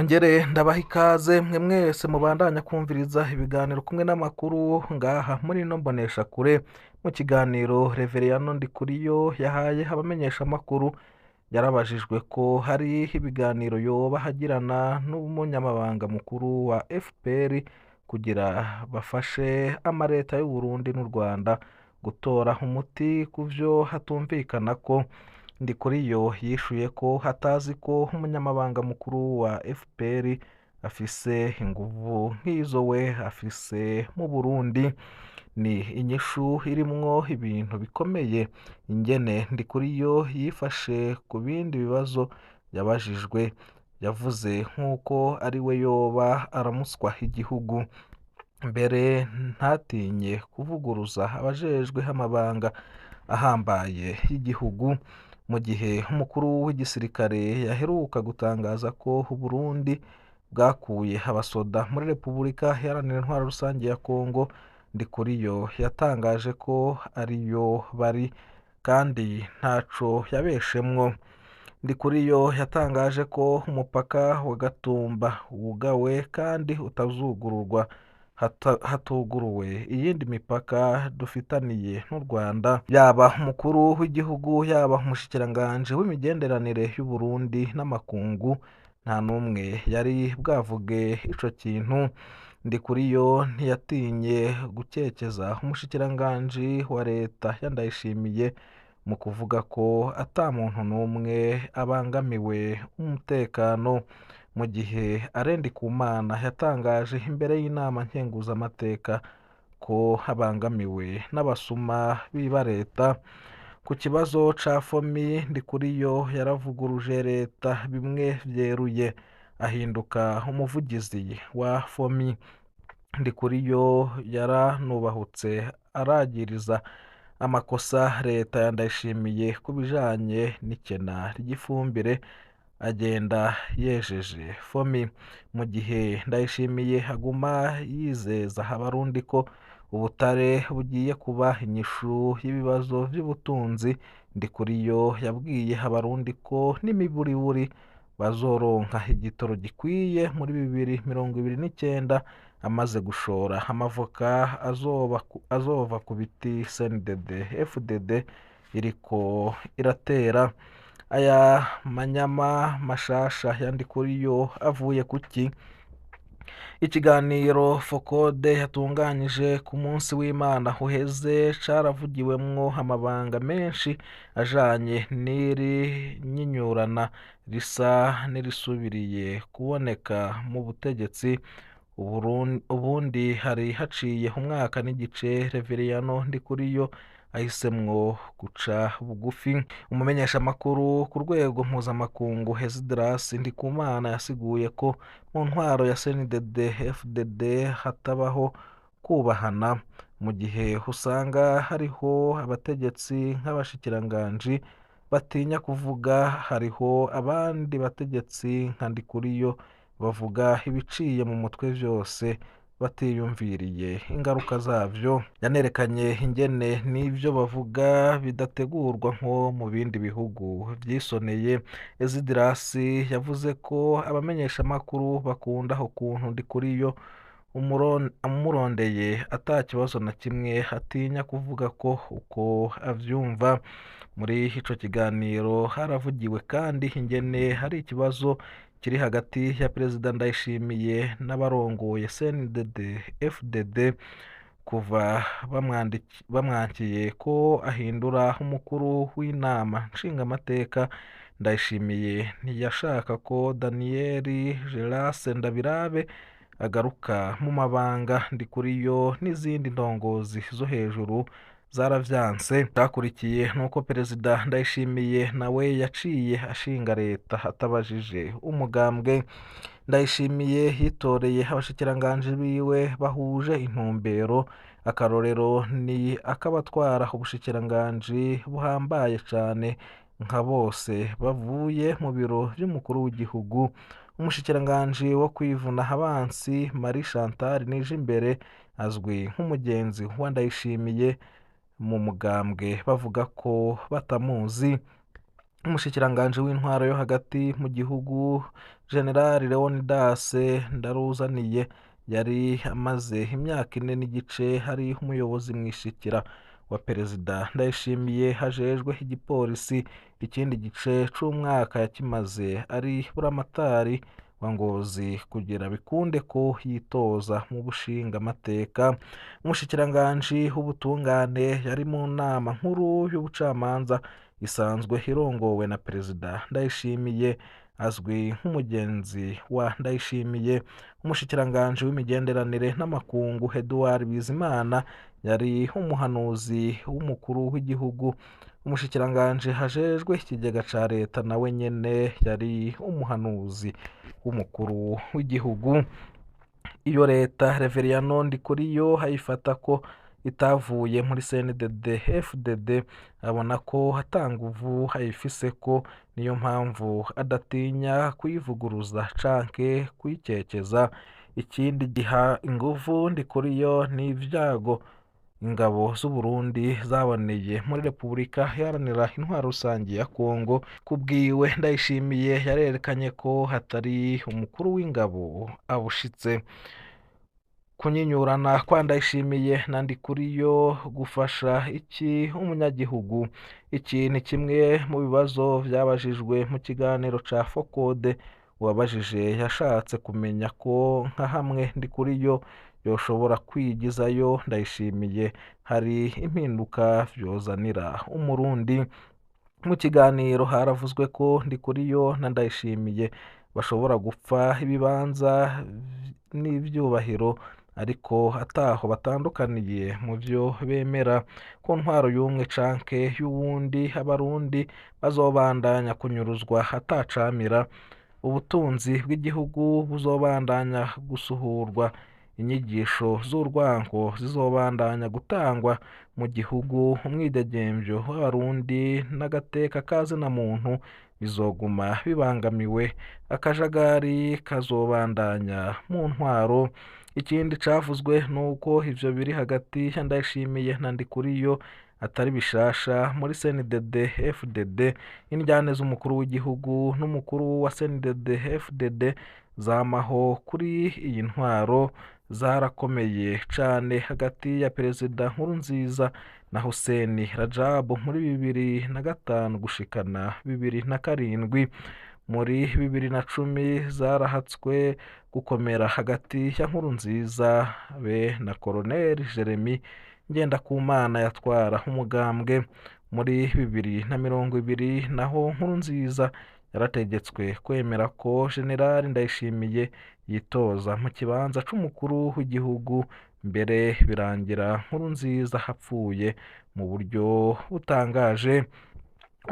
Nongere ndabaha ikaze mwe mwese mubandanya kumviriza ibiganiro kumwe n'amakuru ngaha muri ino mboneshakure. Mu kiganiro Reveriyano Ndikuriyo yahaye abamenyeshamakuru, yarabajijwe ko hari ibiganiro yoba agirana n'umunyamabanga mukuru wa FPR kugira bafashe amareta y'u Burundi n'u Rwanda gutora umuti ku vyo hatumvikanako. Ndikuriyo yishuye ko hatazi ko umunyamabanga mukuru wa FPR afise inguvu nk'izo we afise mu Burundi. Ni inyishu irimwo ibintu bikomeye. Ingene Ndikuriyo yifashe ku bindi bibazo yabajijwe, yavuze nk'uko ari we yoba aramuswa igihugu. Mbere ntatinye kuvuguruza abajejwe amabanga ahambaye y'igihugu, mu gihe umukuru w'igisirikare yaheruka gutangaza ko Uburundi bwakuye abasoda muri Repubulika Iharanira Intwaro Rusange ya Kongo. Ndikuriyo yatangaje ko ariyo bari kandi ntaco yabeshemwo. Ndikuriyo yatangaje ko umupaka wa Gatumba wugawe kandi utazugururwa hatuguruwe iyindi mipaka dufitaniye n'u Rwanda. Yaba umukuru w'igihugu, yaba umushikiranganji w'imigenderanire y'u Burundi n'amakungu, nta n'umwe yari bwavuge ico kintu. Ndikuriyo ntiyatinye gukekeza umushikiranganji wa leta ya Ndayishimiye mu kuvuga ko ata muntu n'umwe abangamiwe umutekano, mu gihe Alain Ndikumana yatangaje imbere y'inama nkenguzamateka ko abangamiwe n'abasuma biba leta. Ku kibazo ca FOMI, Ndikuriyo yaravuguruje leta bimwe vyeruye, ahinduka umuvugizi wa FOMI. Ndikuriyo yaranubahutse aragiriza amakosa leta ya Ndayishimiye ku bijanye n'ikena ry'ifumbire, agenda yejeje FOMI. Mu gihe Ndayishimiye aguma yizeza abarundi ko ubutare bugiye kuba inyishu y'ibibazo vy'ubutunzi, Ndikuriyo yabwiye abarundi ko n'imiburiburi bazoronka igitoro gikwiye muri 2029, amaze gushora amavoka azova ku biti CNDD FDD iriko iratera. Aya manyama mashasha ya Ndikuriyo avuye kuki? Ikiganiro Fokode yatunganyije ku munsi w'Imana uheze caravugiwemwo amabanga menshi ajanye n'iri nyinyurana risa n'irisubiriye kuboneka mu butegetsi. Ubundi hari haciye umwaka n'igice Reveriyano Ndikuriyo ahisemwo guca bugufi. Umumenyeshamakuru ku rwego mpuzamakungu Hesidrasi Ndikumana yasiguye ko mu ntwaro ya CNDD FDD hatabaho kubahana, mu gihe usanga hariho abategetsi nk'abashikiranganji batinya kuvuga, hariho abandi bategetsi nka Ndikuriyo bavuga ibiciye mu mutwe vyose batiyumviriye ingaruka zavyo. Yanerekanye ingene n'ivyo bavuga bidategurwa nko mu bindi bihugu vyisoneye. Ezidirasi yavuze ko abamenyeshamakuru bakunda ukuntu Ndikuriyo amurondeye ata kibazo na kimwe atinya kuvuga ko uko avyumva. Muri ico kiganiro haravugiwe kandi ingene hari ikibazo kiri hagati ya Perezida Ndayishimiye n'abarongoye CNDD FDD kuva bamwankiye ko ahindura umukuru w'inama nshingamateka. Ndayishimiye ntiyashaka ko Daniel Gerase Ndabirabe agaruka mu mabanga. Ndikuriyo n'izindi ndongozi zo hejuru zaravyanse. Cakurikiye nuko Perezida Ndayishimiye nawe yaciye ashinga leta atabajije umugambwe. Ndayishimiye yitoreye abashikiranganji biwe bahuje intumbero. Akarorero ni akabatwara ubushikiranganji buhambaye cane nka bose bavuye mu biro vy'umukuru w'igihugu. Umushikiranganji wo kwivuna abansi Marie Chantal Nijimbere azwi nk'umugenzi wa Ndayishimiye mu mugambwe, bavuga ko batamuzi. Umushikiranganji w'intwaro yo hagati mu gihugu General Leonidas Ndaruzaniye yari amaze imyaka 4.5 hari umuyobozi mwishikira wa Perezida Ndayishimiye hajejwe igipolisi, ikindi gice c'umwaka yakimaze ari buramatari wa Ngozi kugira bikunde ko yitoza mu bushingamateka. Umushikiranganji w'ubutungane yari mu nama nkuru y'ubucamanza isanzwe irongowe na Perezida Ndayishimiye, azwi nk'umugenzi wa Ndayishimiye. Umushikiranganji w'imigenderanire n'amakungu Edouard Bizimana yari umuhanuzi w'umukuru w'igihugu. Umushikiranganji hajejwe ikigega ca leta nawe nyene yari umuhanuzi w'umukuru w'igihugu. Iyo leta Reveriyano Ndikuriyo ayifata ko itavuye muri CNDD FDD, abona ko atanguvu ayifise, ko niyo mpamvu adatinya kuyivuguruza canke kuyikekeza. Ikindi giha inguvu Ndikuriyo ni ivyago ingabo z'Uburundi zaboneye muri Repubulika Iharanira Intwaro Rusangi ya Kongo. Kubwiwe Ndayishimiye yarerekanye ko hatari umukuru w'ingabo abushitse. Kunyinyurana kwa Ndayishimiye na Ndikuriyo gufasha iki umunyagihugu? Iki ni kimwe mu bibazo vyabajijwe mu kiganiro ca Fokode. Uwabajije yashatse kumenya ko nka hamwe Ndikuriyo yoshobora kwigizayo Ndayishimiye hari impinduka vyozanira Umurundi. Mu kiganiro haravuzwe ko Ndikuriyo na Ndayishimiye bashobora gupfa ibibanza n'ivyubahiro, ariko ataho batandukaniye mu vyo bemera. Ku ntwaro y'umwe canke y'uwundi, abarundi bazobandanya kunyuruzwa atacamira, ubutunzi bw'igihugu buzobandanya gusuhurwa, inyigisho z'urwango zizobandanya gutangwa mu gihugu, umwidegemvyo w'abarundi n'agateka ka zina muntu bizoguma bibangamiwe, akajagari kazobandanya mu ntwaro. Ikindi cavuzwe nuko ivyo biri hagati ya Ndayishimiye na Ndikuriyo atari bishasha muri CNDD FDD. Indyane z'umukuru w'igihugu n'umukuru wa CNDD FDD zamaho kuri iyi ntwaro zarakomeye cane hagati ya Perezida Nkurunziza na Hussein Rajab muri 2005 gushikana 2007. Muri 2010 zarahatswe gukomera hagati ya Nkurunziza be na Colonel Jeremy Ngendakumana yatwara umugambwe. Muri 2020 naho Nkurunziza yarategetswe kwemera ko General Ndayishimiye yitoza mu kibanza c'umukuru w'igihugu, mbere birangira Nkurunziza hapfuye mu buryo butangaje.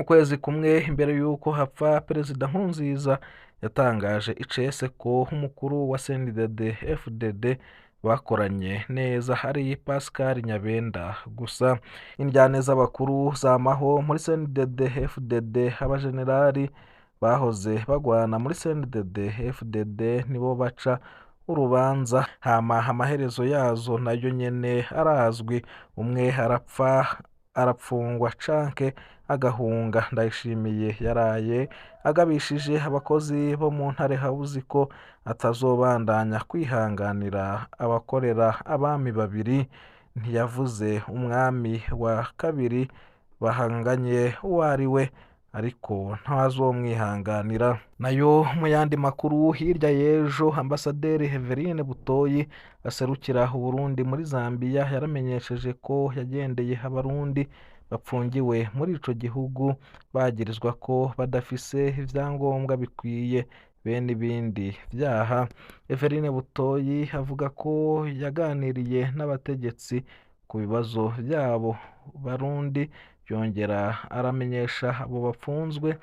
Ukwezi kumwe imbere y'uko hapfa, Perezida Nkurunziza yatangaje icese ko umukuru wa CNDD FDD bakoranye neza hari Pascal Nyabenda. Gusa indyane z'abakuru zamaho muri CNDD FDD, abajenerali bahoze bagwana muri CNDD FDD nibo baca urubanza, hama amaherezo yazo nayo nyene arazwi, umwe arapfa arapfungwa canke agahunga. Ndayishimiye yaraye agabishije abakozi bo mu Ntare House ko atazobandanya kwihanganira abakorera abami babiri. Ntiyavuze umwami wa kabiri bahanganye uwo ari we, ariko ntazomwihanganira. Nayo mu yandi makuru, hirya y'ejo Ambasaderi Everine Butoyi aserukira Uburundi muri Zambia yaramenyesheje ko yagendeye abarundi bapfungiwe muri ico gihugu bagirizwa ko badafise ivyangombwa bikwiye bene ibindi vyaha. Everine Butoyi avuga ko yaganiriye n'abategetsi ku bibazo vyabo barundi, yongera aramenyesha abo bapfunzwe.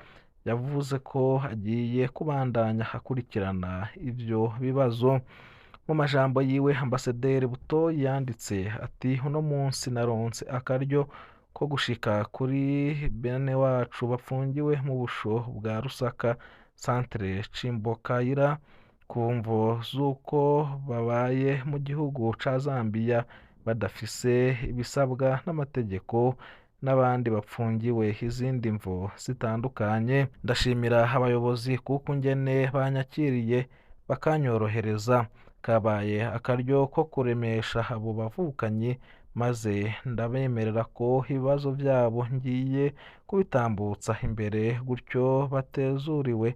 Yavuze ko agiye kubandanya akurikirana ivyo bibazo. Mu majambo yiwe, Ambasaderi Butoyi yanditse ati: uno munsi naronse akaryo ko gushika kuri bene wacu bapfungiwe mu busho bwa Rusaka Centre Chimbokayira ku mvo z'uko babaye mu gihugu ca Zambia badafise ibisabwa n'amategeko. n'abandi bapfungiwe izindi mvo zitandukanye. Ndashimira abayobozi kuko ingene banyakiriye bakanyorohereza, kabaye akaryo ko kuremesha abo bavukanyi, maze ndabemerera ko ibibazo byabo ngiye kubitambutsa imbere, gutyo batezuriwe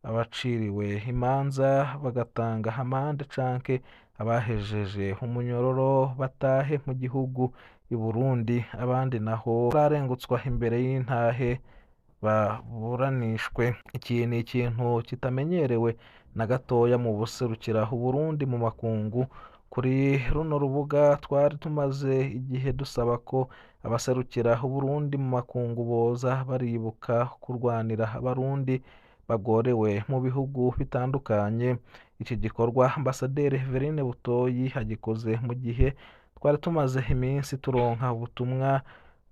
abaciriwe imanza bagatanga amande canke abahejeje umunyororo batahe mu gihugu i Burundi, abandi naho bararengutswa imbere y'intahe baburanishwe. Iki ni ikintu kitamenyerewe na gatoya mu buserukira Uburundi mu makungu. Kuri runo rubuga twari tumaze igihe dusaba ko abaserukira Uburundi mu makungu boza baribuka kurwanira Abarundi bagorewe mu bihugu bitandukanye. Iki gikorwa Ambasaderi Everine Butoyi agikoze mu gihe twari tumaze iminsi turonka ubutumwa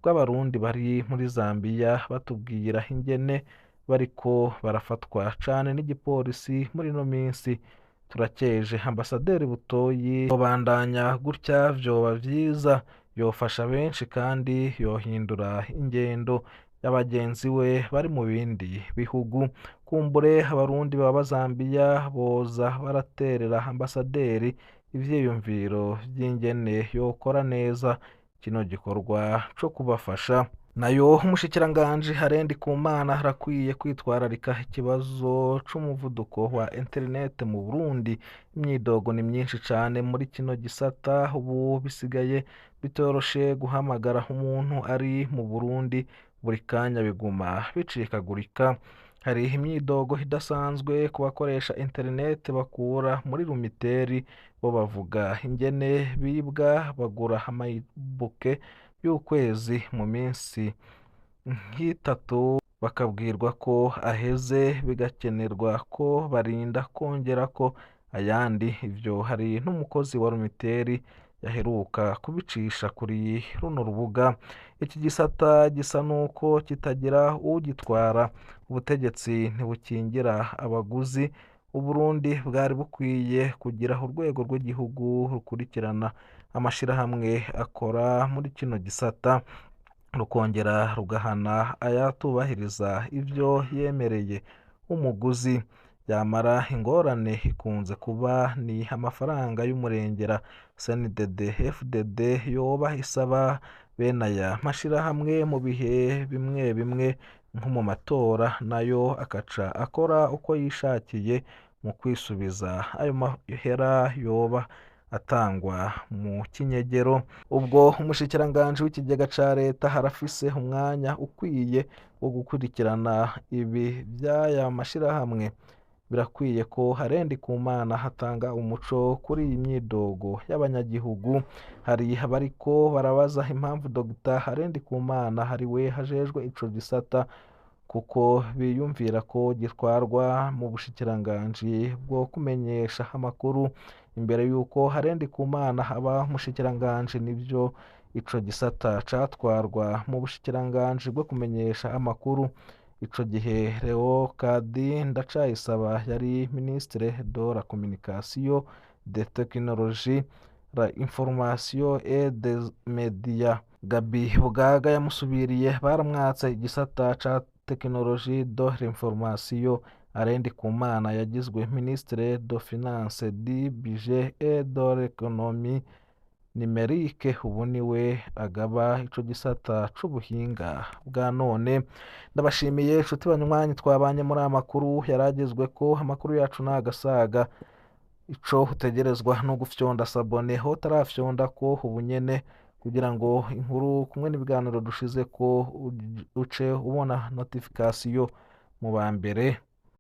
bw'Abarundi bari muri Zambiya batubwira ingene bariko barafatwa cane n'igipolisi muri ino minsi. Turakeje Ambasaderi Butoyi, yobandanya gutya vyoba vyiza, yofasha benshi kandi yohindura ingendo y'abagenzi we bari mu bindi bihugu. Kumbure Abarundi baba Zambiya boza baraterera Ambasaderi ivyiyumviro vy'ingene yokora neza kino gikorwa co kubafasha. Nayo umushikiranganji Harendi Kumana arakwiye kwitwararika ikibazo c'umuvuduko wa internet mu Burundi. Imyidogo ni myinshi cane muri kino gisata, ubu bisigaye bitoroshe guhamagara umuntu ari mu Burundi, buri kanya biguma bicikagurika. Hari imyidogo idasanzwe ku bakoresha internet bakura muri Lumiteri, bo bavuga ingene bibwa bagura amabuke y'ukwezi mu minsi nk'itatu bakabwirwa ko aheze, bigakenerwa ko barinda kongerako ayandi. Ivyo hari n'umukozi wa Lumiteri yaheruka kubicisha kuri runo rubuga. Iki gisata gisa nuko kitagira ugitwara, ubutegetsi ntibukingira abaguzi. Uburundi bwari bukwiye kugira urwego rw'igihugu rukurikirana amashirahamwe akora muri kino gisata, rukongera rugahana ayatubahiriza ivyo yemereye umuguzi. Yamara ingorane ikunze kuba ni amafaranga y'umurengera CNDD FDD yoba isaba bene aya mashirahamwe mu bihe bimwe bimwe nko mu matora, nayo akaca akora uko yishakiye mu kwisubiza ayo mahera yoba atangwa mu kinyegero. Ubwo umushikiranganji w'ikigega ca leta arafise umwanya ukwiye wo gukurikirana ibi vy'aya mashirahamwe. Birakwiye ko Harendi Kumana hatanga umuco kuri iyi myidogo y'abanyagihugu. Hari abariko barabaza impamvu Dr Harendi Kumana ariwe ajejwe ico gisata, kuko biyumvira ko gitwarwa mu bushikiranganji bwo kumenyesha amakuru. Imbere y'uko Harendi Kumana aba umushikiranganji, nivyo ico gisata catwarwa mu bushikiranganji bwo kumenyesha amakuru. Ico gihe Leokadi Ndacayisaba yari ministre de la communication, de technologie, la information et des médias. Gabi Bugaga yamusubiriye, baramwatse igisata ca technologie de l'information. Arendi Kumana yagizwe ministre de finance, du budget et de l'économie numérique, ubu niwe agaba ico gisata c'ubuhinga bwa none. Ndabashimiye inshuti banywanyi twabanye muri aya makuru yaragezwe ko amakuru yacu ni agasaga. Ico utegerezwa no gufyonda sabone ho utarafyonda ko ubu nyene, kugira ngo inkuru kumwe n'ibiganiro dushize ko uce ubona notification mu ba mbere.